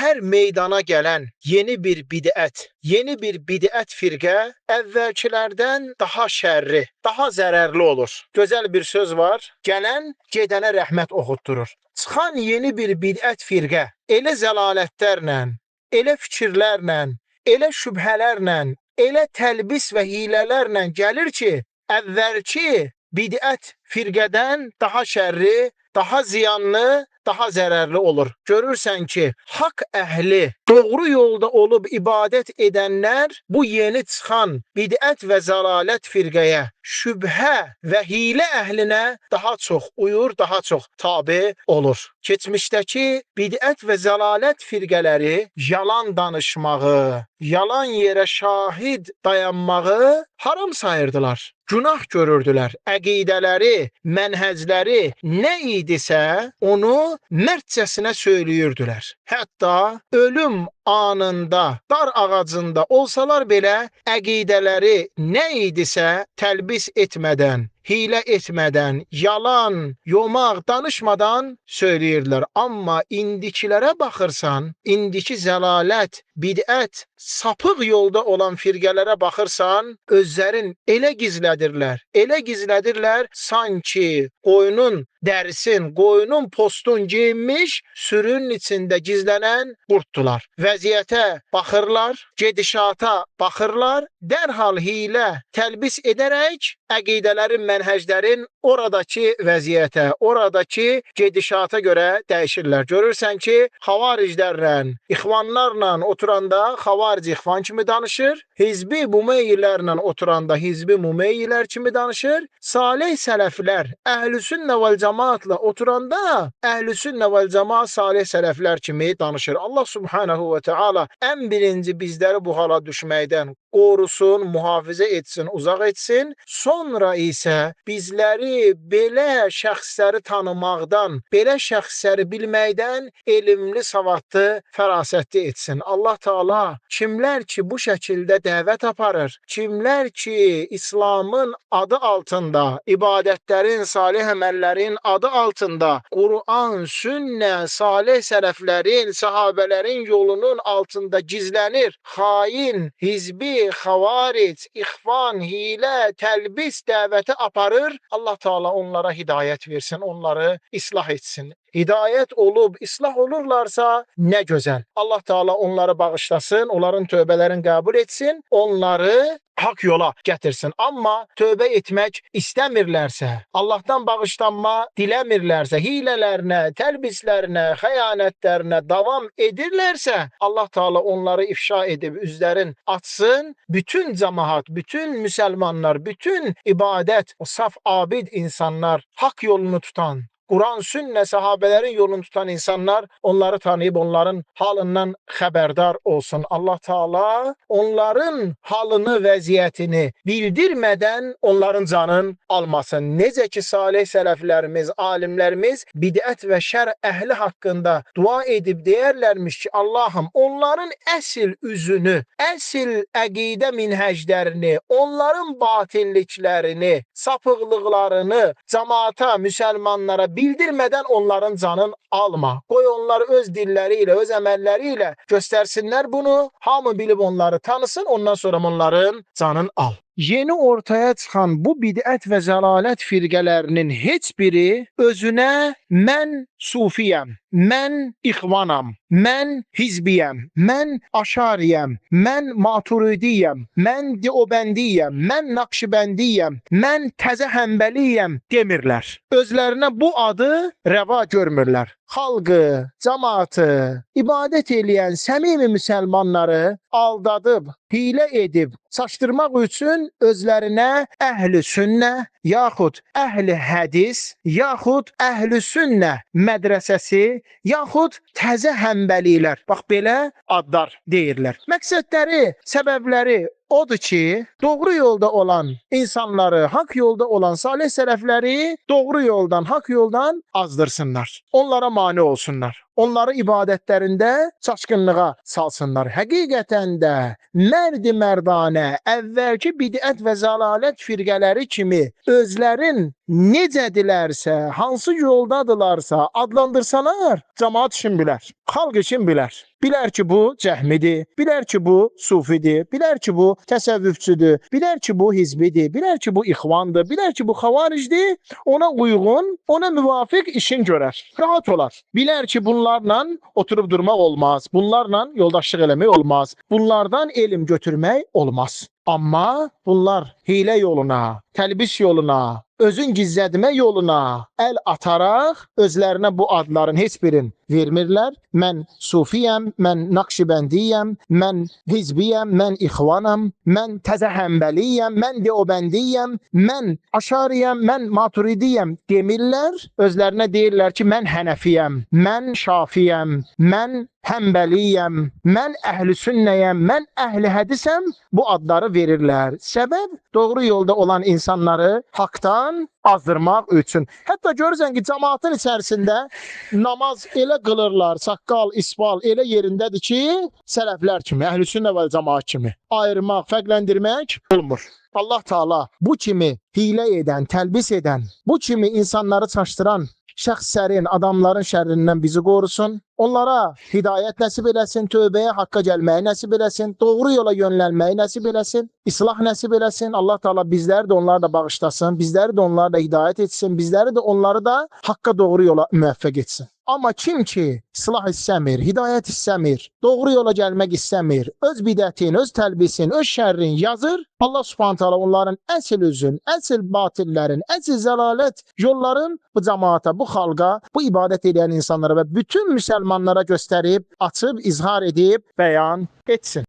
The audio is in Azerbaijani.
Hər meydana gələn yeni bir bidət, yeni bir bidət firqə əvvəlkilərdən daha şərri, daha zərərli olur. Gözəl bir söz var, gələn gedənə rəhmət oxutdurur. Çıxan yeni bir bidət firqə elə zəlalətlərlə, elə fikirlərlə, elə şübhələrlə, elə təlbis və hilələrlə gəlir ki, əvvəlki bidət firqədən daha şərri, daha ziyanlı, daha zərərli olur. Görürsən ki, haqq əhli, doğru yolda olub ibadət edənlər bu yeni çıxan bidət və zəlalət firqəyə, şübhə və hilə əhlinə daha çox uyur, daha çox tabe olur. Keçmişdəki bidət və zəlalət firqələri yalan danışmağı, yalan yerə şahid dayanmağı haram sayırdılar. Günah görürdülər. Əqidələri, mənhəcləri nə idisə, onu mərdcəsinə söyləyirdilər. Hətta ölüm anında, dar ağacında olsalar belə əqidələri nə idisə təlbis etmədən, hilə etmədən, yalan, yomaq danışmadan söyləyirdilər. Amma indikilərə baxırsan, indiki zəlalət, bidət, sapıq yolda olan firqələrə baxırsan, özlərin elə gizlədirlər, elə gizlədirlər, sanki qoyunun dərisin, qoyunun postun geyinmiş, sürünün içində gizlənən qurddular. Vəziyyətə baxırlar, gedişata baxırlar, dərhal hilə, təlbis edərək əqidələrin, mənhəclərin oradakı vəziyyətə, oradakı gedişata görə dəyişirlər. Görürsən ki, xavariclərlə, ixvanlarla oturanda xavaric ixvan kimi danışır, hizbi mumeyyilərlə oturanda hizbi mumeyyilər kimi danışır, salih sələflər, əhl-i sünnə vəl cemaatla oturanda əhl-i sünnə vəl cemaat salih sələflər kimi danışır. Allah subhanahu və teala ən birinci bizləri bu hala düşməkdən qorusun, mühafizə etsin, uzaq etsin. Sonra isə bizləri belə şəxsləri tanımaqdan, belə şəxsləri bilməkdən elmli, savadlı, fərasətli etsin. Allah Teala kimlər ki bu şəkildə dəvət aparır, kimlər ki İslamın adı altında, ibadətlərin, salih əməllərin adı altında, Quran, sünnə, salih sələflərin, sahabələrin yolunun altında gizlənir, xain, hizbi, xavaric, ixvan, hilə, təlbis dəvəti aparır. Allah Teala onlara hidayət versin, onları islah etsin. Hidayət olub, islah olurlarsa nə gözəl. Allah Teala onları bağışlasın, onların tövbələrini qəbul etsin, onları haqq yola gətirsin. Amma tövbə etmək istəmirlərsə, Allahdan bağışlanma diləmirlərsə, hilələrinə, təlbislərinə, xəyanətlərinə davam edirlərsə, Allah Teala onları ifşa edib üzlərin açsın. Bütün cemaat, bütün müsəlmanlar, bütün ibadət, o saf abid insanlar, haqq yolunu tutan, Quran, sünnə, sahabələrin yolunu tutan insanlar onları tanıyıb onların halından xəbərdar olsun. Allah Teala onların halını, vəziyyətini bildirmədən onların canını almasın. Necə ki salih sələflərimiz, alimlərimiz bidət və şər əhli haqqında dua edib deyərlərmiş ki, Allahım onların əsl üzünü, əsl əqidə minhəclərini, onların batilliklərini, sapıqlıqlarını cemaata, müsəlmanlara bildirmədən onların canını alma. Qoy onlar öz dilləri ilə, öz əməlləri ilə göstərsinlər bunu. Hamı bilib onları tanısın, ondan sonra onların canını al. Yeni ortaya çıxan bu bidət və zəlalət firqələrinin heç biri özünə mən sufiyəm, mən ixvanam, mən hizbiyəm, mən aşariyəm, mən maturidiyəm, mən deobəndiyəm, mən naqşibəndiyəm, mən təzə həmbəliyəm demirlər. Özlərinə bu adı rəva görmürlər. Xalqı, cemaatı, ibadət eləyən səmimi müsəlmanları aldadıb, hilə edib, çaşdırmaq üçün özlərinə əhl-i sünnə, yaxud əhl-i hədis, yaxud əhl-i sünnə mədrəsəsi, yaxud təzə həmbəliklər, bax belə adlar deyirlər. Məqsədləri, səbəbləri odur ki, doğru yolda olan insanları, haqq yolda olan salih sələfləri doğru yoldan, haqq yoldan azdırsınlar. Onlara mane olsunlar. Onları ibadətlərində çaşqınlığa salsınlar. Həqiqətən də mərd-i mərdanə, əvvəlki bidət və zəlalət firqələri kimi özlərin necədilərsə, hansı yoldadırlarsa adlandırsalar, cemaat üçün bilər, xalq üçün bilər. Bilər ki, bu cəhmidir, bilər ki, bu sufidir, bilər ki, bu təsəvvüfçüdür, bilər ki, bu hizbidir, bilər ki, bu ixvandır, bilər ki, bu xavaricdir. Ona uyğun, ona müvafiq işin görər. Rahat olar. Bilər ki, bunlarla oturub durmaq olmaz, bunlarla yoldaşlıq eləmək olmaz, bunlardan elm götürmək olmaz. Amma bunlar hiylə yoluna, təlbis yoluna, özün gizlətmə yoluna əl ataraq özlərinə bu adların heç birini vermirlər. Mən sufiyəm, mən Nakşibəndiyəm, mən hizbiyəm, mən ixvanam, mən təzə həmbəliyəm, mən deobəndiyəm, mən aşariyəm, mən maturidiyəm demirlər. Özlərinə deyirlər ki, mən hənəfiyəm, mən şafiyəm, mən həmbəliyəm, mən əhl-i sünnəyəm, mən əhl-i hədisəm. Bu adları verirlər. Səbəb doğru yolda olan insanları haqdan azdırmaq üçün. Hətta görürsən ki, cəmaatın içərisində namaz elə qılırlar, saqqal, isbal elə yerindədir ki, sələflər kimi, əhl-i sünnə və cəmaat kimi ayırmaq, fərqləndirmək olmur. Allah Taala bu kimi hiylə edən, təlbis edən, bu kimi insanları çaşdıran şəxslərin, adamların şərrindən bizi qorusun. Onlara hidayət nəsib eləsin, tövbəyə, haqqa gəlməyi nəsib eləsin, doğru yola yönlənməyi nəsib eləsin, islah nəsib eləsin. Allah Taala bizləri də onları da bağışlasın, bizləri də onları da hidayət etsin, bizləri də onları da haqqa doğru yola müvəffəq etsin. Amma kim ki islah istəmir, hidayət istəmir, doğru yola gəlmək istəmir, öz bidətin, öz təlbisin, öz şərrin yazır, Allah Subhanahu taala onların əsl üzün, əsl batillərin, əsl zəlalət yolların bu cəmaata, bu xalqa, bu ibadət edən insanlara və bütün müsəlmanlara göstərib, açıb, izhar edib, bəyan etsin.